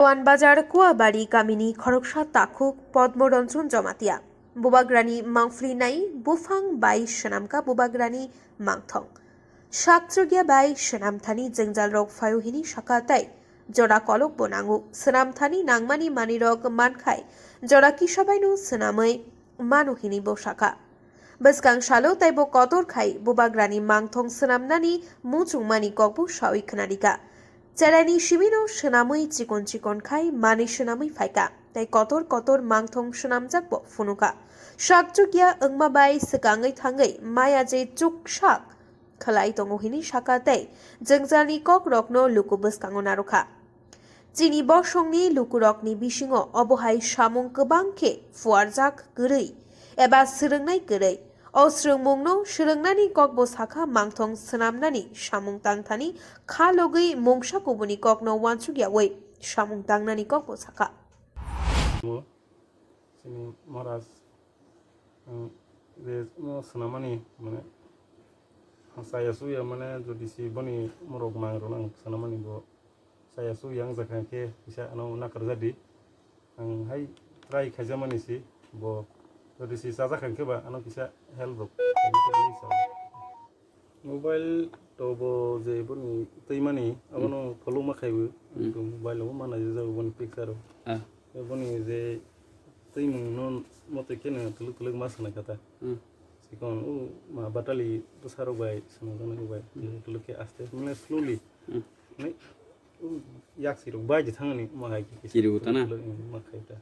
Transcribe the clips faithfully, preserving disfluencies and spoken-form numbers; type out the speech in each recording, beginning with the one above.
Towan Bazar Kuabari kamini khoroksa takhuk Podmo Ranjan Jamatia. Bubagrani mangphli nai buphang bai swnamkha bubagrani mangthong. Sakchukya bai swnamthani jwngjalrok phaio hini sakha tei jora kolok bo nango. Swnamthani nangmani manwirok mankhai jora kisabaino swnamwi mano hini bo sakha. Bwskang salo tei bo kotor khai bubagrani mangthong swnamnani muchungmani kokbo sawi khwnarikha. Cheraini simino swnamwi chikon chikon khai manwi swnamwi phaikha tei kotor kotor mangthong swnamjakbo phunukha. Sakchukya wngma bai swkangwi thangwi maya je chuksak khlai tongo hini sakha tei jwngjalni kokrokno luku bwskango narwkha. Chini bosongni lukurokni bisingo obo hai samung kwbang khe phuarjak kwrwi eba swrwngnai kwrwi. O swrwngmungno swrwngnani kokbo sakha mangthong swnamnani samung tangthani kha logwi mungsa kubuni kokno uansukyawi samung tangnani kokbo sakha. Chini Maharaj, ang je mo swnamani, mane, ang saya suya, mane, jodi si boni morok mang rwno ang swnamani bo saya suya ang jakha khe kisa ano nakarjadi. Ang hai try khaijamani si bo jodi si chajak khe ba ano kisa help rok. Mobile to bo je boni twi mani, abono follow ma khaibo. Hmm. Mobile bo mana je jago boni picture o. Ah. Boni je twi mung no mote khe no tuluk tuluk ma sana kata. Hmm. Sikon u ma batali bwsarok bai sana jana bai. Hmm. Tuluk tuluk khe aste mane slowly. Hmm. Mane u yak sirok bai je thangani ma hai khe. Kiri uta na? Tuluk, hmm, ma khai ta.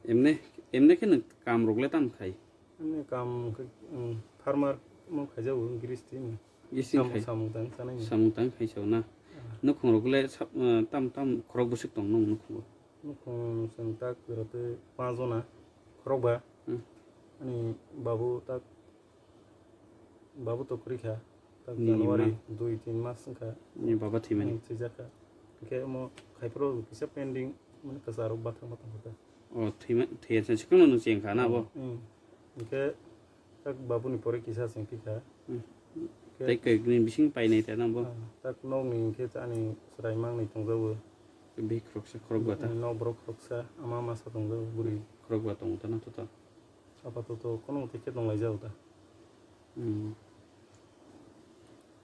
Emne, emne khe no kam rok le tam khai. Ani kam khe, um, farmer mo khaijago, giristi ni. Giristi samung, khai. Samung tang sanai ni. Samung tang khai sao na. Ah. Nukhung rok le sab-, uh, tam tam khorok bwswk tong nung nukhung o? Nukhung chwng tak jora tei panch jona, khorok ba. Hmm. Ani babu tak, babu to kwrwi kha. Tak nini January ma? Dui tin mas wngkha. Nini baba thwimani? Hmm, thwijak kha. Hwnkhe omo khai phuru kisa pending, mane kwcharo bathang bathang kha. O, thwima-, thwiya se sikung no cheng kha na bo? Hmm. Hwnkhe tak babuni pore kisa cheng thwi kha. Hmm. Hwnkhe tei kok ni bising painai ta na bo? Ah, tak nokni hwnkhe ani chwrai mangnwi tongjago. Bihik khoroksa, khorokba ta? Hmm, nok borok khoroksa, ama masa tongjago, bwrwi. Khorokba tongo ta na to ta? Apatoto kono tei khe tonglaijak ta. Hmm.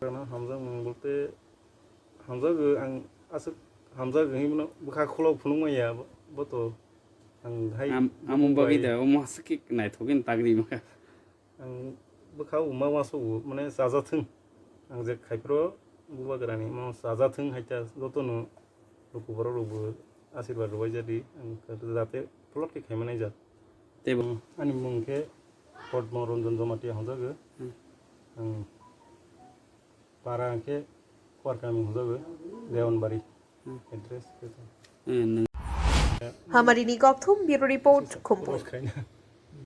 Ano hamjakmung bolte hamjago ang aswk hamjago hinwi bono bwkha khulok phunuk manya bo, bo to ang hai Am-, amo bagwi da, omo aswk khe naithok khe tak ri maka. Ang bwkha uma wansukgo, mane chajathwng. Ang je khai phuru bubagrani omo chajathwng hai ta jotono luku borok rokbo asirwad rwbaijadi, ang jate plot khe khaimani jat. Tei bo? Ani mung khe Padma Ranjan Jamatia hwnjago. Hmm. Ang para hwnkhe Kuarkami hwnjago, Dewanbari. Hmm. Address khe to. Hmm, nwng- Hamarini Kokthum, Bureau Report, Khumpui. Khaina.